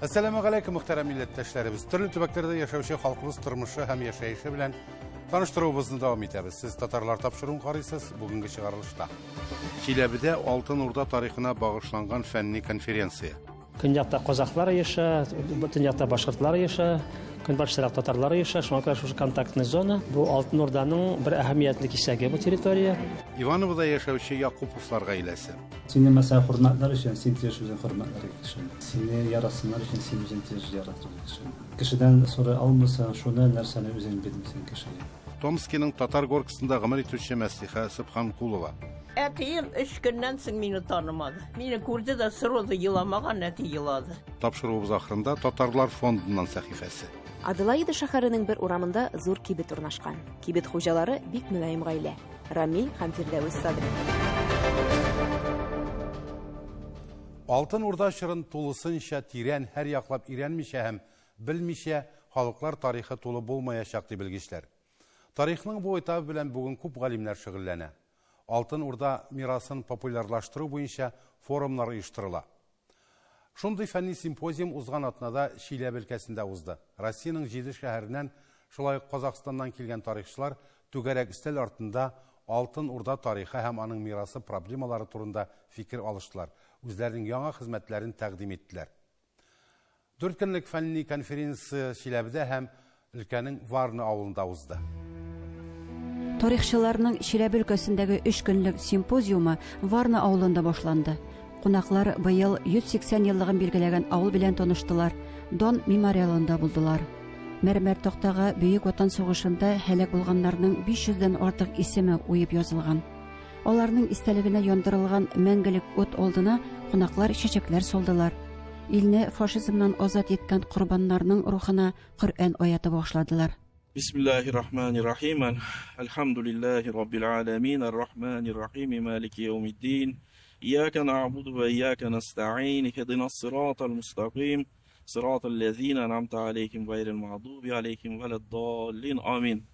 Әссәламегаләйкүм, мөхтәрәм милләттәшләребез. Төрле төбәкләрдә яшәүче халкыбыз тормышы һәм яшәеше белән таныштыруыбызны дәвам итәбез. Сез татарлар тапшыруын карыйсыз бүгенге чыгарылышта. Чиләбедә Алтын Урда тарихына багышланган фәнни конференция. Көньякта казахлар яшә, төньякта башкортлар яшә, көнбатышрак татарлар яшә. Шуңа күрә шушы контактный зона бу Алтын Урданың бер әһәмиятле кисәге бу территория. Ивановода яшәүче Якуповлар гаиләсе. Сине мәсәлән хөрмәтләр өчен син тиеш үзең хөрмәтләргә кешене. Сине яратсыннар өчен син үзең тиеш яратырга кешене. Кешедән сорый алмыйсың шуны нәрсәне үзең бирмисең кешегә. Томскиның Татар Горкасында гомер итүче Мәслихә Сөбханкулова. Әтием өч көннән соң мине танымады. Мине күрде дә сроду еламаган әти елады. Тапшыруыбыз ахырында Татарлар фондыннан сәхифәсе. Аделаида шәһәренең бер урамында зур кибет урнашкан. Кибет хуҗалары бик мөлаем гаилә. Рамил һәм Фирдәвес Садриевлар. Алтын Урда чорын тулысынча тирән, һәрьяклап өйрәнмичә һәм белмичә, халыклар тарихы тулы булмаячак, ди белгечләр. Тарихның бу этабы белән бүген күп галимнәр шөгыльләнә. Алтын Урда мирасын популярлаштыру буенча форумнар оештырыла. Шундый фәнни симпозиум узган атнада Чиләбе өлкәсендә узды. Россиянең җиде шәһәреннән, шулай ук Казахстаннан килгән тарихчылар түгәрәк өстәл артында Алтын Урда тарихы һәм аның мирасы проблемалары турында фикер алыштылар, үзләренең яңа хезмәтләрен тәкъдим иттеләр. Дүрт көнлек фәнни конференция Чиләбедә һәм өлкәнең Варна авылында узды. Тарихчыларның Чиләбе өлкәсендәге өч көнлек симпозиумы Варна авылында башланды. Кунаклар быел 180 еллыгын билгеләгән авыл белән таныштылар, Дан мемориалында булдылар. Мәрмәр тактага Бөек Ватан сугышында һәлак булганнарның 500 дән артык исеме уеп язылган. Аларның истәлегенә яндырылган мәңгелек ут алдына кунаклар чәчәкләр салдылар. Илне фашизмнан азат иткән корбаннарның рухына Коръән аяты багышладылар. Бисмиллаһир рахманир рахим. Әлхәмдүлиллаһи раббил аламин. Ар-рахманир рахим. Малики яумиддин. Ияка нәгъбуду ва ияка нәстәгыйн. Иһдинас сиратал мустакыйм. Сиратал ләзина ан'амта алейһим гайрил магъдуби алейһим валад-даллин. Амин.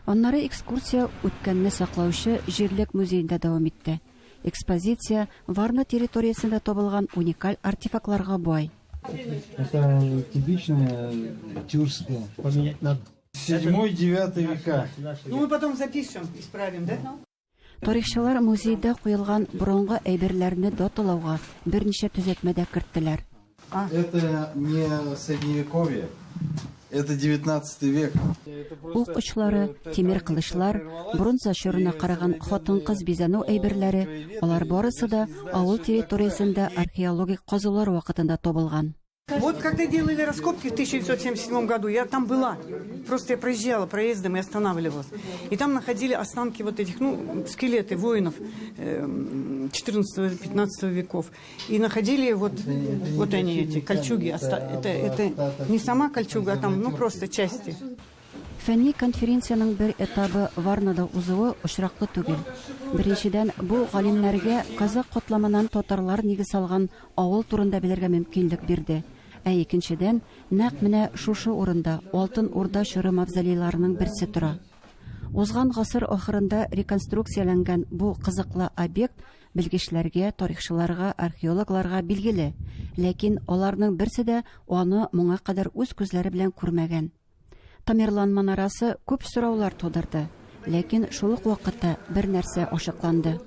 Аннары экскурсия үткәнне саклаучы җирлек музеенда дәвам итте. Экспозиция Варна территориясендә табылган уникаль артефактларга бай. Это типичная тюркская. Поменять надо. Седьмой, девятый века. Ну, мы потом запишем, исправим, да? Тарихчылар музейда куелган борынгы әйберләрне даталауга берничә төзәтмә дә керттеләр. Это не средневековье, это 19 век. Ук очлары, тимер кылычлар, бронза чорына караган хатын-кыз бизәнү әйберләре, алар барысы да авыл территориясендә археологик казулар вакытында табылган. Вот когда делали раскопки в 1977 году, я там была. Просто я проезжала проездом и останавливалась. И там находили останки вот этих, ну, скелеты воинов 14-15 веков. И находили вот, вот они, эти кольчуги. Это не сама кольчуга, а там, ну, просто части. Фәнни конференциянең бер этабы Варнада узуы очраклы түгел. Беренчедән, бу галимнәргә казак катламыннан татарлар нигез салган авыл турында белергә мөмкинлек бирде. Ә икенчедән, нәкъ менә шушы урында Алтын Урда чоры мавзолейларының берсе тора. Узган гасыр ахырында реконструкцияләнгән бу кызыклы объект белгечләргә, тарихчыларга, археологларга билгеле, ләкин аларның берсе дә аны моңа кадәр үз күзләре белән күрмәгән. Тамерлан манарасы күп сораулар тудырды, ләкин шул ук вакытта бер нәрсә ачыкланды.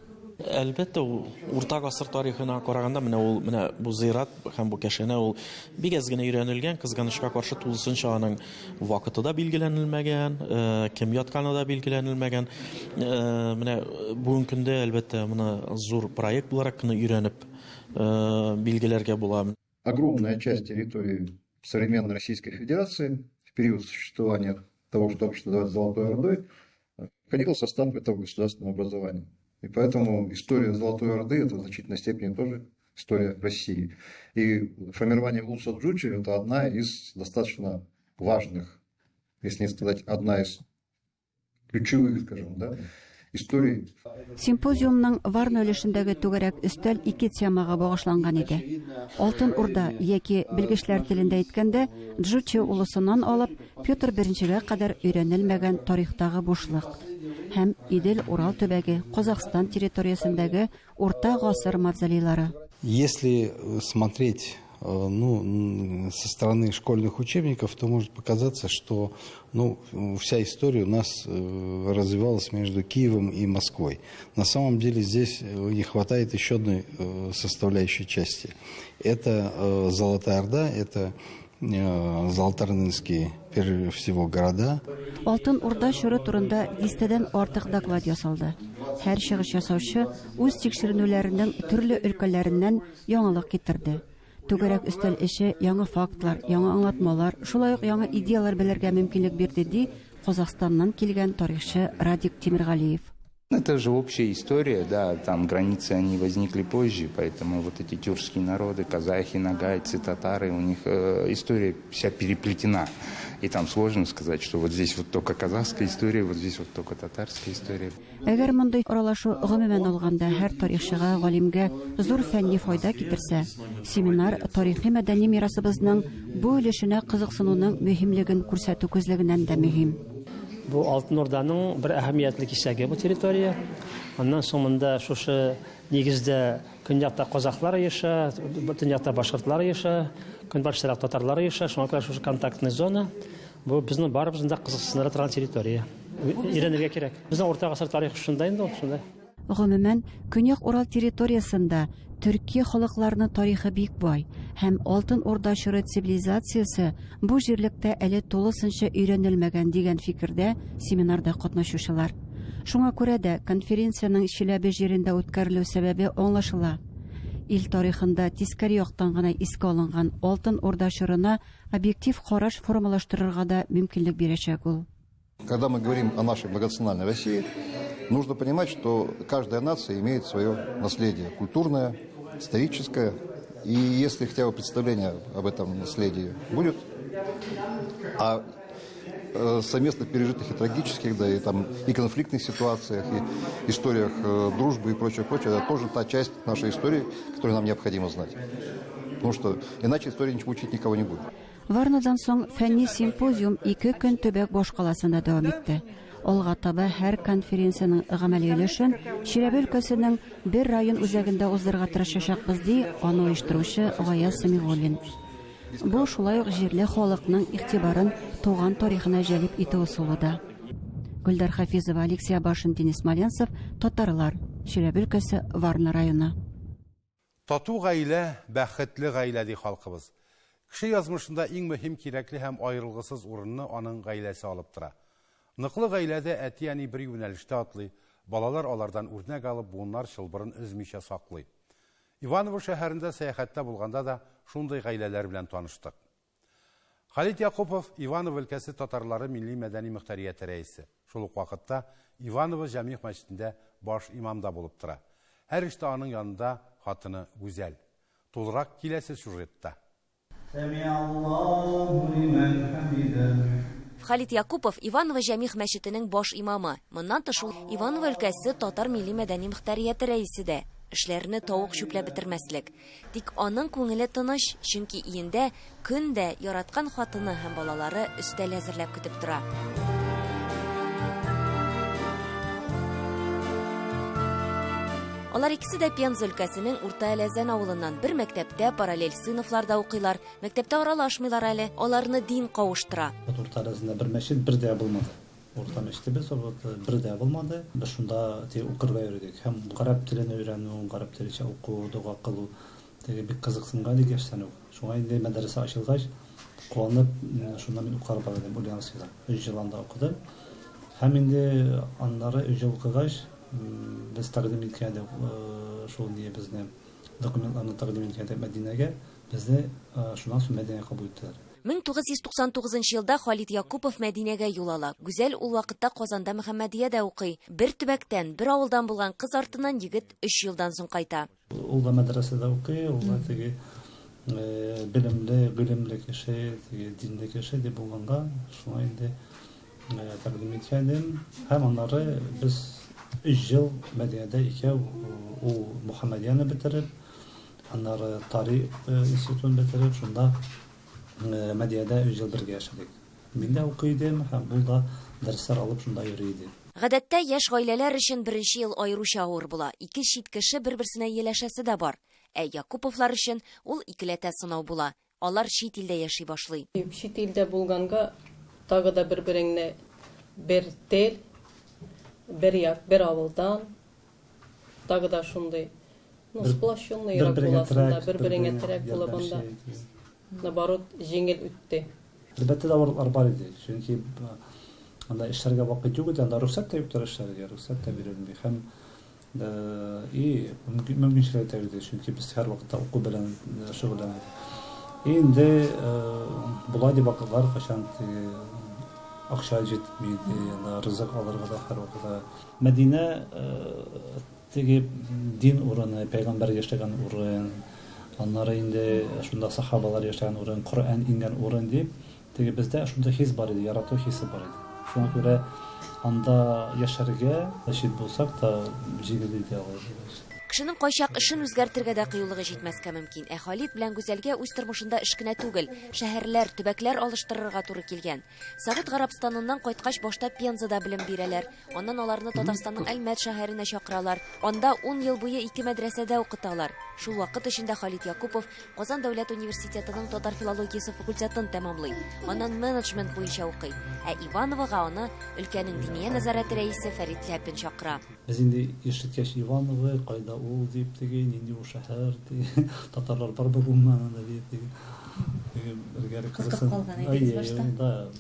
Әлбәттә, ул урта гасыр тарихына караганда, менә ул, менә бу зыйрат һәм бу кәшәнә ул бик әз генә өйрәнелгән, кызганычка каршы тулысынча аның вакыты да билгеләнелмәгән, э, кем ятканы да билгеләнелмәгән. Э, менә бүгенге көндә, әлбәттә, моны зур проект буларак кына өйрәнеп, э, билгеләргә була. Огромная часть территории современной Российской Федерации в период существования того, что обычно называют Золотой Ордой, входила в состав этого государственного образования. И поэтому история Золотой Орды – это в значительной степени тоже история России. И формирование Улуса Джучи – это одна из достаточно важных, если не сказать, одна из ключевых, скажем, да, историй. Симпозиумның Варна өлешендәге түгәрәк өстәл ике темага багышланган иде. Алтын Урда яки белгечләр телендә әйткәндә, Джучи улусыннан алып Петр I кадәр өйрәнелмәгән тарихтагы бушлык һәм Идел-Урал төбәге, Казахстан территориясендәге урта гасыр мавзолейлары. Если смотреть ну, со стороны школьных учебников, то может показаться, что ну, вся история у нас развивалась между Киевом и Москвой. На самом деле здесь не хватает еще одной составляющей части. Это Золотая Орда, это золотоордынские, прежде всего, города. Алтын Урда чоры турында дистәдән артык доклад ясалды. Һәр чыгыш ясаучы үз тикшеренүләренең төрле өлкәләреннән яңалык китерде. Түгәрәк өстәл эше яңа фактлар, яңа аңлатмалар, шулай ук яңа идеялар белергә мөмкинлек бирде, ди Казахстаннан килгән тарихчы Радик Тимиргалиев. Это же общая история, да, там границы, они возникли позже, поэтому вот эти тюркские народы, казахи, ногайцы, татары, у них история вся переплетена. И там сложно сказать, что вот здесь вот только казахская история, вот здесь вот только татарская история. Әгәр мондый аралашу гомумән алганда һәр тарихчыга, галимгә зур фәнни файда китерсә, семинар тарихи мәдәни мирасыбызның бу өлешенә кызыксынуның мөһимлеген күрсәтү күзлегеннән дә мөһим. Бу Алтын Урданың бер әһәмиятле кисәге бу территория. Аннан соң монда шушы нигездә көньякта казахлар яшә, төньякта башкортлар яшә, көнбатышта татарлар яшә. Шуңа күрә шушы контактный зона бу безнең барыбызның да кызыксындыра торган территория. Өйрәнергә кирәк. Безнең урта гасыр тарихы шунда инде ул, шунда. Гомумән, Көньяк Урал территориясендә төрки халыкларының тарихы бик бай һәм Алтын Урда чоры цивилизациясе бу җирлектә әле тулысынча өйрәнелмәгән дигән фикердә семинарда катнашучылар. Шуңа күрә дә конференциянең Чиләбе җирендә үткәрелү сәбәбе аңлашыла. Ил тарихында тискәре яктан гына искә алынган Алтын Урда чорына объектив караш формалаштырырга да мөмкинлек бирәчәк ул. Когда мы говорим о нашей многонациональной России, нужно понимать, что каждая нация имеет свое наследие культурное, историческое. И если хотя бы представление об этом наследии будет, а совместно пережитых и трагических, да, и, там, и конфликтных ситуациях, и историях дружбы и прочее, прочее, это тоже та часть нашей истории, которую нам необходимо знать. Потому что иначе история ничего учить никого не будет. Варнадан соң фәнни симпозиум 2 көн төбәк башкаласында дәвам итте. Алга таба һәр конференциянең гамәли өлешен Чиләбе өлкәсенең бер район үзәгендә уздырырга тырышачакбыз, ди аны оештыручы Гаяз Самигуллин. Бу шулай ук җирле халыкның игътибарын туган тарихына җәлеп итү ысулы да. Гөлдар Хафизова, Алексей Абашин, Денис Смоленцев, Татарлар, Чиләбе өлкәсе, Варна районы. Тату гаилә, бәхетле гаилә ди халкыбыз. Кеше язмышында иң мөһим кирәкле һәм аерылгысыз урынны аның гаиләсе алып тора. Ныклы гаиләдә әти-әни бер юнәлештә атлый, балалар алардан үрнәк алып, буыннар чылбырын өзмичә саклый. Иваново шәһәрендә сәяхәттә булганда да шундый гаиләләр белән таныштык. Халит Якупов Иваново өлкәсе татарлары милли мәдәни мөхтәрияте рәисе. Шул ук вакытта Иваново Җәмигъ мәчетендә баш имам да булып тора. Һәр эштә аның янында хатыны Гүзәл. Тулырак киләсе сюжетта. Халит Якупов Иваново Җәмигъ мәчетенең баш имамы. Моннан тыш ул Иваново өлкәсе татар милли мәдәни мөхтәрияте рәисе дә. Эшләрне тавык чүпләп бетермәслек. Тик аның күңеле тыныч, чөнки өендә көн дә яраткан хатыны һәм балалары өстәл әзерләп көтеп тора. Алар икесе дә Пенза өлкәсенең Урта Әләзән авылыннан. Бер мәктәптә параллель сыйныфларда укыйлар. Мәктәптә аралашмыйлар әле. Аларны дин кавыштыра. Урта Әләзәндә бер мәчет бер дә булмады. Урта мәчетебез бер дә булмады. Без шунда укырга йөрдек. Һәм гарәп телен өйрәнү, гарәп теленчә уку, дога кылу теге бик кызыксынган идек яшьтән үк. Шуңа инде мәдрәсә ачылгач, куанып, шунда мин укырга бардым Ульяновскида. 3 ел анда укыдым. Һәм инде аннары 3 ел укыгач, без тәкъдим иткән идек шул безне документларны тәкъдим иткән идек Мәдинәгә. Безне шуннан соң Мәдинәгә кабул иттеләр. 1999 елда Халит Якупов Мәдинәгә юл ала. Гүзәл ул вакытта Казанда Мөхәммәдиядә укый. Бер төбәктән, бер авылдан булган кыз артыннан егет 3 елдан соң кайта. Ул да мәдрәсәдә укый, ул да теге белемле, гыйлемле кеше, теге динле кеше дип булганга, шуңа инде тәкъдим иткән идем. Һәм аннары без 3 ел Мәдинәдә икәү ул Мөхәммәдияне бетереп, аннары тарих институтын бетереп, шунда Мәдинәдә 3 ел бергә яшәдек. Мин дә укый идем, һәм ул да дәресләр алып шунда йөри иде. Гадәттә, яшь гаиләләр өчен беренче ел аеруча авыр була. Ике чит кеше бер-берсенә ияләшәсе дә бар. Ә Якуповлар өчен ул икеләтә сынау була. Алар чит илдә яши башлый. Чит илдә булганга тагы да бер-береңне бер тел, бер як, бер авылдан, тагы да шундый, ну, сплощенныйрак буласың да, бер-береңә терәк булып анда, наоборот, җиңел үтте. Әлбәттә дә авырлыклар бар иде, чөнки анда эшләргә вакыт юк иде, анда рөхсәт тә юктыр эшләргә, рөхсәт тә бирелми һәм и мөмкинчелек тә юк иде, чөнки без һәрвакытта уку белән шөгыльләнә идек. И инде була ди вакытлар, кайчан теге акча җитми иде, анда ризык алырга да һәрвакытта. Мәдинә теге дин урыны, пәйгамбәр яшәгән урын, аннары инде шунда сахабалар яшәгән урын, Коръән иңгән урын дип, теге бездә шундый хис бар иде, ярату хисе бар иде. Шуңа күрә анда яшәргә, чит булсак та, җиңел иде алай булгач. Кешенең кайчак эшен үзгәртергә дә кыюлыгы җитмәскә мөмкин. Ә Халит белән Гүзәлгә үз тормышында эш кенә түгел, шәһәрләр, төбәкләр алыштырырга туры килгән. Согуд Гарәбстаныннан кайткач, башта Пензада белем бирәләр. Аннан аларны Татарстанның Әлмәт шәһәренә чакыралар. Анда ун ел буе ике мәдрәсәдә укыталар. Шул вакыт эчендә Халит Якупов Казан дәүләт университетының татар филологиясе факультетын тәмамлый. Аннан менеджмент буенча укый. Ә Ивановога аны өлкәнең Диния нәзарәте рәисе Фәрит Ляпин чакыра. Без инде ишеткәч Иваново, кайда ул дип теге, нинди ул шәһәр, теге, татарлар бармы гомумән анда дип теге, теге элгәре Куркып калган идегез башта? Да,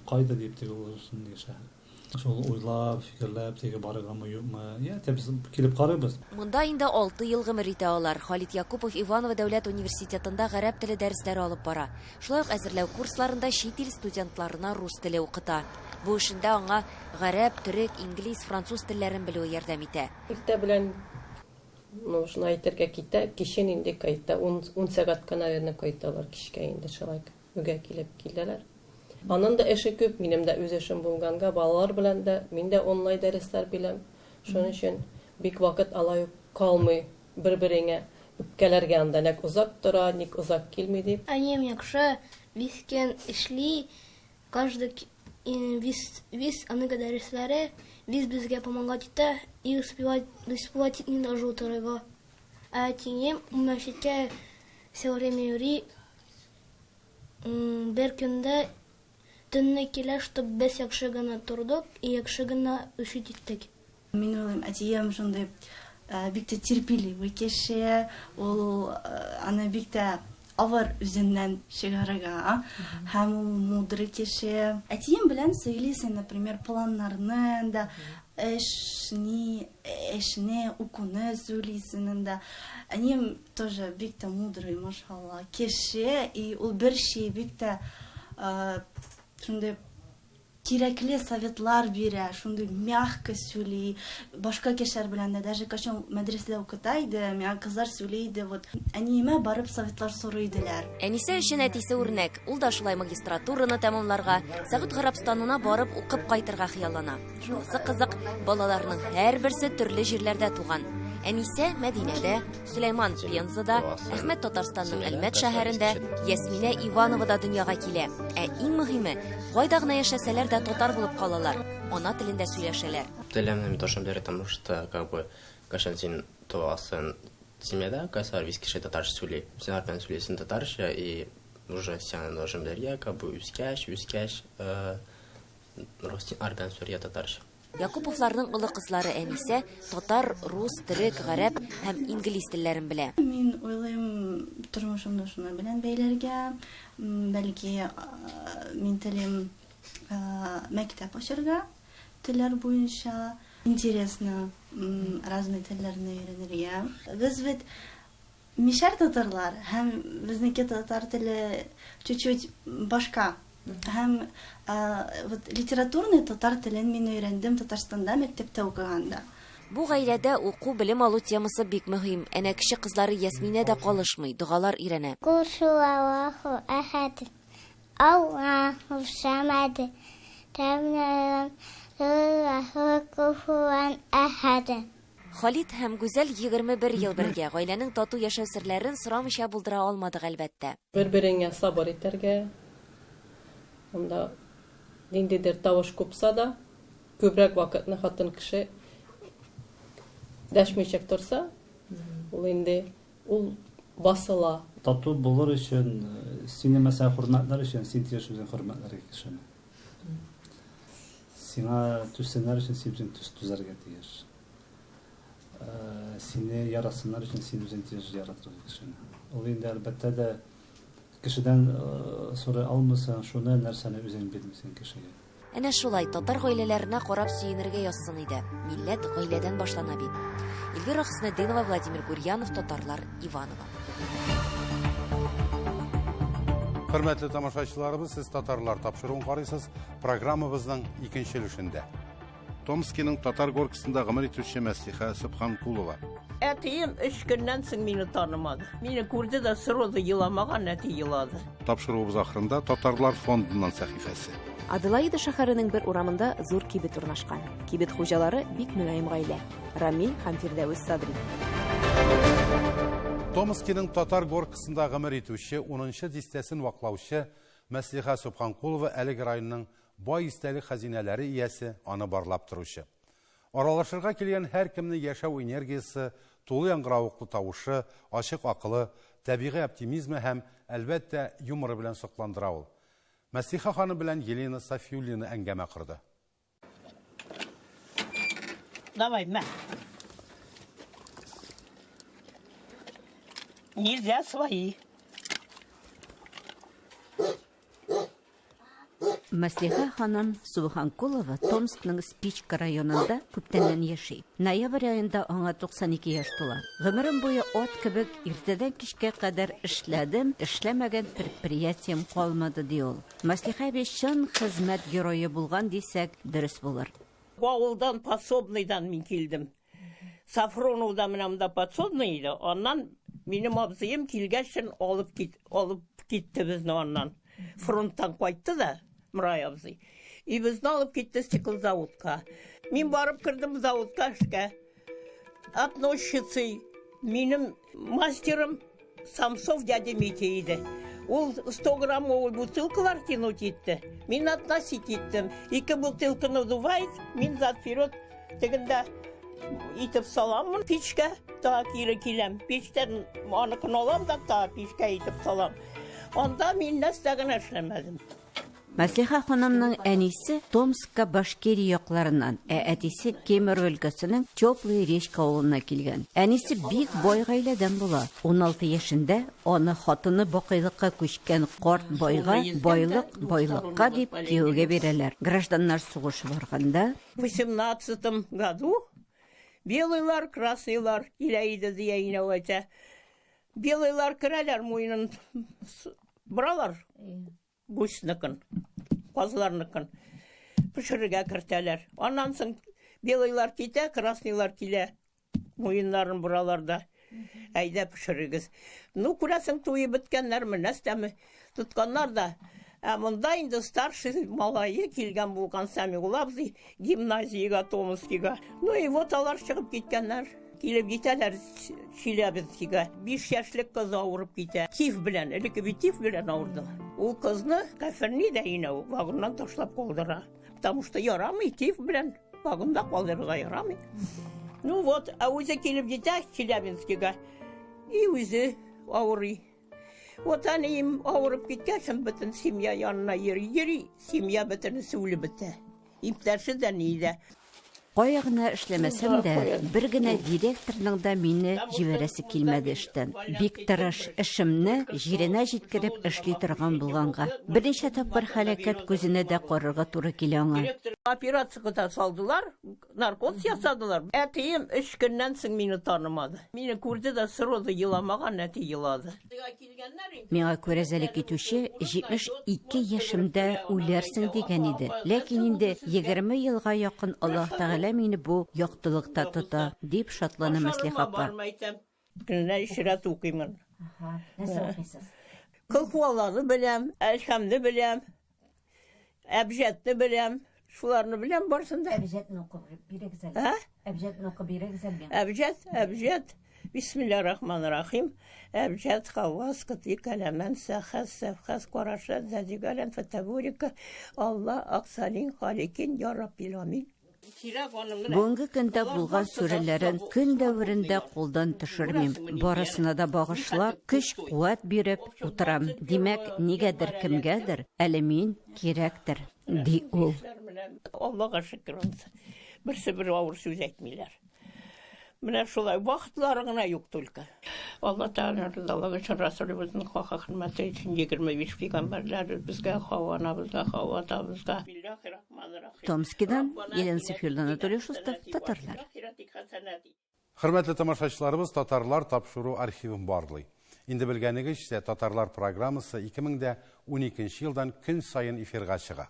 Кайда дип теге ул шундый шәһәр. Шул уйлап, фикерләп, теге барыргамы, юкмы. Я, без килеп карыйбыз. Монда инде алты ел гомер итә алар. Халит Якупов Иваново дәүләт университетында гарәп теле дәресләре алып бара. Шулай ук әзерләү курсларында чит ил студентларына рус теле укыта. Бу эшендә аңа гарәп, төрек, инглиз, француз телләрен белүе ярдәм итә. Иртә белән нужно әйтергә китә, кичен инде кайта. Ун, ун сәгатькә, наверное, кайталар кичкә инде шулай. Өйгә килеп киләләр. Аның да эше күп, минем дә үз эшем булганга, балалар белән дә, мин дә онлайн дәресләр бирәм. Шуның өчен бик вакыт алай ук калмый бер-береңә үпкәләргә анда нәк озак тора, ник озак килми дип. Әнием яхшы, вис көн эшли, каждый вис, вис аның дәресләре, вис безгә помогать итә и успевать, успевать итми даже утырырга. Ә әтием мәчеткә все время йөри, Бер көндә төнне килә, чтоб без яхшы гына тордык и яхшы гына учить иттек. Мин уйлыйм, әтием шундый бик тә терпеливый кеше, ул аны бик тә авыр үзеннән чыгарырга һәм ул мудрый кеше. Әтием белән сөйлисең, например, планнарны да, эшне, эшне, укуны сөйлисең да. Әнием тоже бик тә мудрый, машалла, кеше, и ул бер ши бик тә шундый кирәкле советлар бирә, шундый мягко сөйли, башка кешеләр белән дә, даже кайчан мәдрәсәдә укыта иде, миңа кызлар сөйли иде, вот, әниемә барып советлар сорый иделәр. Әнисе өчен әтисе үрнәк. Ул да шулай магистратураны тәмамларга, Сәгуд Гарәбстанына барып укып кайтырга хыяллана. Шунысы кызык, балаларның һәрберсе төрле җирләрдә туган. Әнисә Мәдинәдә, Сөләйман Пензада, Әхмәт Татарстанның Әлмәт шәһәрендә, Ясминә Ивановада дөньяга килә. Ә иң мөһиме, кайда гына яшәсәләр дә татар булып калалар, ана телендә сөйләшәләр. Телемне тоже потому что как бы кайчан син туасың семьяда, кайсылар весь кеше татарча сөйли. Син алар белән сөйлисең татарча и уже син должен белергә, как бы үскәч, үскәч, э, Рус ардан сүрия татарча. Якуповларның олы кызлары Әнисә татар, рус, төрек, гарәп һәм инглиз телләрен белә. Мин уйлыйм, тормышымны шуның белән бәйләргә. Бәлки, мин телим мәктәп ачарга телләр буенча. Интересно разный телләрне өйрәнергә. Без бит мишәр татарлар һәм безнеке татар теле чуть-чуть башка. Һәм вот литературный татар телен мин өйрәндем Татарстанда мәктәптә укыганда. Бу гаиләдә уку, белем алу темасы бик мөһим. Әнә кече кызлары Ясминә дә калышмый, догалар өйрәнә. Кул һуаллаһу әхәд, Аллаһу самад, ләм юлад куфуан әхәд. Халит һәм Гүзәл 21 ел бергә. Гаиләнең тату яшәү серләрен сорамыйча булдыра алмадык, әлбәттә. Бер-береңә сабыр итәргә, анда ниндидер тавыш купса да, Күбрәк вакытны хатын кеше дәшмичә торса, ул инде ул басыла. Тату булыр өчен, сине мәсәлән хөрмәтләр өчен, син тиеш үзең хөрмәтләргә кешене. Сиңа түзсеннәр өчен, син үзең түз түзәргә тиеш. Сине яратсыннар өчен, син үзең тиеш яратырга кешене. Ул инде әлбәттә дә кешедән сорый алмыйсың шуны нәрсәне үзең бирмисең кешегә. Әнә шулай, татар гаиләләренә карап сөенергә язсын иде. Милләт гаиләдән башлана бит. Эльвира Хөснетдинова, Владимир Гурьянов, Татарлар, Иваново. Хөрмәтле тамашачыларыбыз, сез Татарлар тапшыруын карыйсыз. Программабызның икенче өлешендә. Томскиның Татар Горкасында гомер итүче Мәслиха Сөбханкулова. Әтием өч көннән соң мине танымады. Мине күрде дә сроду еламаган, әти елады. Тапшыруыбыз ахырында Татарлар фондыннан сәхифәсе. Аделаида шәһәренең бер урамында зур кибет урнашкан. Кибет хуҗалары бик мөлаем гаилә. Рамил һәм Фирдәвес Садри. Томскиның Татар Горкасында гомер итүче 10 дистәсен ваклаучы Мәслиха Сөбханкулова әлеге районның бай истәлек хәзинәләре иясе, аны барлап торучы. Аралашырга килгән һәркемне яшәү энергиясе, тулы яңгыравыклы тавышы, ачык акылы, табигый оптимизмы һәм, әлбәттә, юморы белән сокландыра ул. Мәслиха ханым белән Елена Сафиуллина әңгәмә корды. Давай, мә. Нельзя свои. Мәслиха ханым Субханкулова Томскның Спичка районында күптәннән яши. Ноябрь аенда аңа 92 яшь тула. Гомерем буе ат кебек иртәдән кичкә кадәр эшләдем, эшләмәгән предприятием калмады, ди ул. Мәслиха әби чын хезмәт герое булган дисәк, дөрес булыр. Авылдан подсобныйдан мин килдем. Сафроновда менә монда подсобный иде. Аннан минем абзыем килгәчен алып кит, алып китте безне аннан. Фронттан кайтты да Мурай абзый. И безне алып китте стеклозаводка. Мин барып кердем заводка эшкә. Относчицей минем мастерым Самсов дядя Митя иде. Ул 100 граммовый бутылкалар тянуть итте. Мин относить иттем. Ике бутылканы дувает, мин зад вперед тегендә итеп саламын пичкә, та кире киләм. Пичтән аныкын алам да та пичкә итеп салам. Анда мин нәрсә генә эшләмәдем. Мәслиха ханымның әнисе Томскка Башкирия якларыннан, ә әтисе Кемерово өлкәсенең Теплая Речка авылына килгән. Әнисе бик бай гаиләдән була. 16 яшендә аны хатыны бакыйлыкка күчкән карт байга байлык байлыкка дип кияүгә бирәләр. Гражданнар сугышы барганда В 18 году белыйлар, красныйлар килә иде дия инәү әйтә. Белыйлар керәләр муенын боралар. Гусьныкын, казларныкын пешерергә кертәләр. Аннан соң белыйлар китә, красныйлар килә. Муеннарын боралар да. Әйдә пешерегез. Ну, күрәсең, туе беткәннәрме, нәрсәме, тотканнар да. Ә монда инде старший малае килгән булган Сәмигулла абзый гимназиягә, Томскига. Ну и вот алар чыгып киткәннәр. Килеп җитәләр Челябинскига. 5 яшьлек кыз авырып китә. Тиф белән, элекке бит тиф белән авырды. Ул кызны кәфенли дә инә вагоннан ташлап калдыра. Потому что ярамый тиф белән вагонда калдырырга ярамый. Ну вот, ә үзе килеп җитә Челябинскига. И үзе авырый. Вот әнием авырып киткәч, бөтен семья янына йөри, йөри, семья бөтенесе үлеп бетә. Иптәше дә ни дә. Кая гына эшләмәсәм дә, бер генә директорның да мине җибәрәсе килмәде эштән. Бик тырыш, эшемне җиренә җиткереп эшли торган булганга. Берничә тапкыр һәлакәт күзенә дә карарга туры килә аңа. Операцияга да салдылар, наркоз ясадылар. Әтием өч көннән соң мине танымады. Мине күрде дә сроду еламаган, әти елады. Миңа күрәзәлек итүче 72 яшемдә үләрсең дигән иде. Ләкин инде 20 елга якын Аллаһ Тәгалә мине бу яктылыкта тота, дип шатлана Мәслиха апа. Көненә өч рәт укыймын. Нәрсә укыйсыз? Колхуалланы беләм, Әлхәмне беләм, Әбҗәтне беләм. Шуларны беләм барысын да. Әбҗәтне укып бирегез әле. Ә? Әбҗәтне укып бирегез әле миңа. Әбҗәт, әбҗәт. Бисмиллаһир-рахманир-рахим. Әбҗәт хавас кыти кәләмән сәхәс сәфхәс карашат зәдигалән фәтәбурика. Алла аксалин халикин я Раббил амин. Бүгенге көндә булган сүрәләрен көн дәверендә кулдан төшермим. Барысына да багышлап, көч-куәт биреп утырам. Димәк, нигәдер, кемгәдер әле мин кирәктер, ди ул. Аллага шөкер, берсе бер авыр сүз әйтмиләр. Менә шулай вакытлары гына юк только. Алла Тәгалә ризалыгы өчен Расулебезнең хакы хөрмәте өчен 25 пәйгамбәрләр безгә, Хава анабызга, Хава атабызга. Томскидан Елена Сафиуллина, Анатолий Шустов, Татарлар. Хөрмәтле тамашачыларыбыз, Татарлар тапшыру архивын барлый. Инде белгәнегезчә, Татарлар программасы 2012 елдан көн саен эфирга чыга.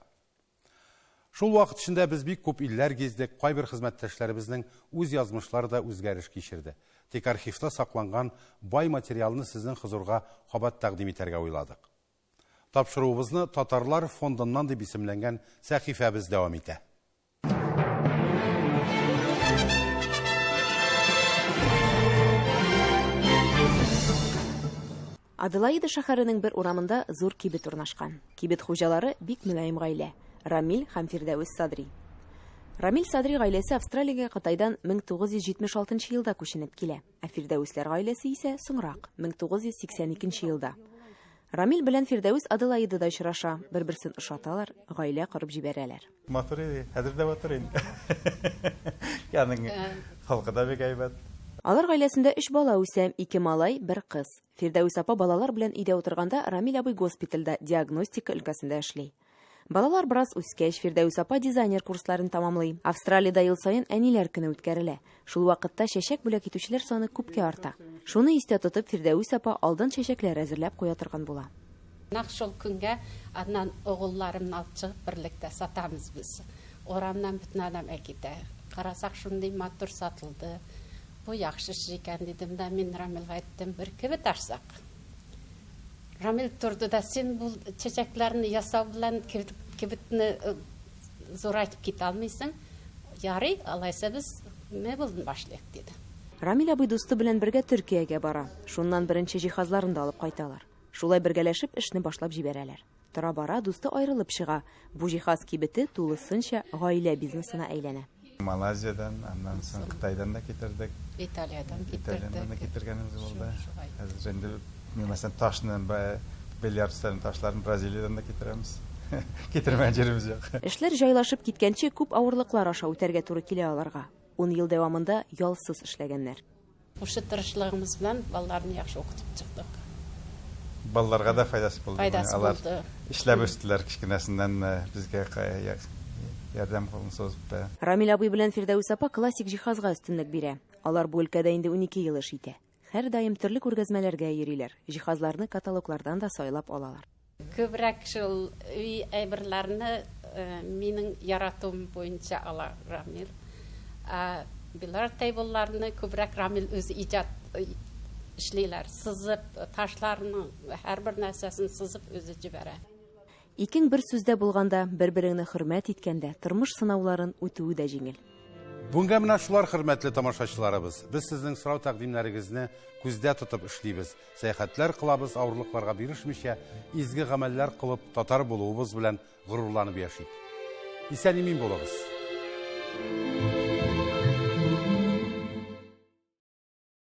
Шул вакыт эчендә без бик күп илләр гиздек, кайбер хезмәттәшләребезнең үз язмышлары да үзгәреш кичерде. Тик архивта сакланган бай материалны сезнең хозурга кабат тәкъдим итәргә уйладык. Тапшыруыбызны Татарлар фондыннан дип исемләнгән сәхифәбез дәвам итә. Аделаида шәһәренең бер урамында зур кибет урнашкан. Кибет хуҗалары бик мөлаем гаилә, Рамил һәм Фирдәвес Садри. Рамил Садри гаиләсе Австралиягә Кытайдан 1976 елда күченеп килә, ә Фирдәвесләр гаиләсе исә соңрак, 1982 елда. Рамил белән Фирдәвес Аделаидада очраша, бер-берсен ошаталар, гаилә корып җибәрәләр. Матур иде, хәзер дә матур инде. Аның холкы да бик әйбәт. Алар гаиләсендә өч бала үсә, ике малай, бер кыз. Фирдәвес апа балалар белән өйдә утырганда Рамил абый госпитальдә диагностика өлкәсендә эшли. Балалар бераз үскәч, Фирдәвес апа дизайнер курсларын тәмамлый. Австралиядә ел саен Әниләр көне үткәрелә. Шул вакытта чәчәк бүләк итүчеләр саны күпкә арта. Шуны истә тотып, Фирдәвес апа алдан чәчәкләр әзерләп куя торган була. Нәкъ шул көнгә аннан угылларымны алып чыгып берлектә сатамыз без. Урамнан бөтен адам әкитә. Карасак, шундый матур сатылды. Бу яхшы эш икән, дидем дә мин Рамилгә әйттем, бер кибет ачсак. Рамил торды да, син бу чәчәкләрне ясау белән кибетне зурайтып китә алмыйсың. Ярый, алайса без мебелдән башлыйк, диде. Рамил абый дусты белән бергә Төркиягә бара. Шуннан беренче җиһазларын да алып кайталар. Шулай бергәләшеп эшне башлап җибәрәләр. Тора-бара дусты аерылып чыга. Бу җиһаз кибете тулысынча гаилә бизнесына әйләнә. Малайзиядән, аннан соң Кытайдан да китердек. Италиядән китердек. Италиядән дә китергәнебез булды. Хәзер инде, мин мәсәлән, ташны, бильярд өстәленең ташларын Бразилиядән дә китерәбез. Китермәгән җиребез юк. Эшләр җайлашып киткәнче күп авырлыклар аша үтәргә туры килә аларга. Ун ел дәвамында ялсыз эшләгәннәр. Шушы тырышлыгымыз белән балаларны яхшы укытып чыктык. Балаларга да файдасы булды. Файдасы Алар булды. эшләп үстеләр кечкенәсеннән безгә ярдәм кулын сузып. Рамил абый белән Фирдәвес апа классик җиһазга өстенлек бирә. Алар бу өлкәдә инде 12 ел эш итә. Һәрдаим төрле күргәзмәләргә йөриләр, җиһазларны каталоглардан да сайлап алалар. Күбрәк шул өй әйберләрне минем яратуым буенча ала Рамил. Ә бильярд тейблларны күбрәк Рамил үзе иҗат эшлиләр. Сызып, ташларның һәрбер нәрсәсен сызып үзе җибәрә. Икең бер сүздә булганда, бер-береңне хөрмәт иткәндә, тормыш сынауларын үтүе дә җиңел. Бүгенгә менә шулар, хөрмәтле тамашачыларыбыз. Без сезнең сорау-тәкъдимнәрегезне күздә тотып эшлибез. Сәяхәтләр кылабыз, авырлыкларга бирешмичә, изге гамәлләр кылып, татар булуыбыз белән горурланып яшик. Исән-имин булыгыз!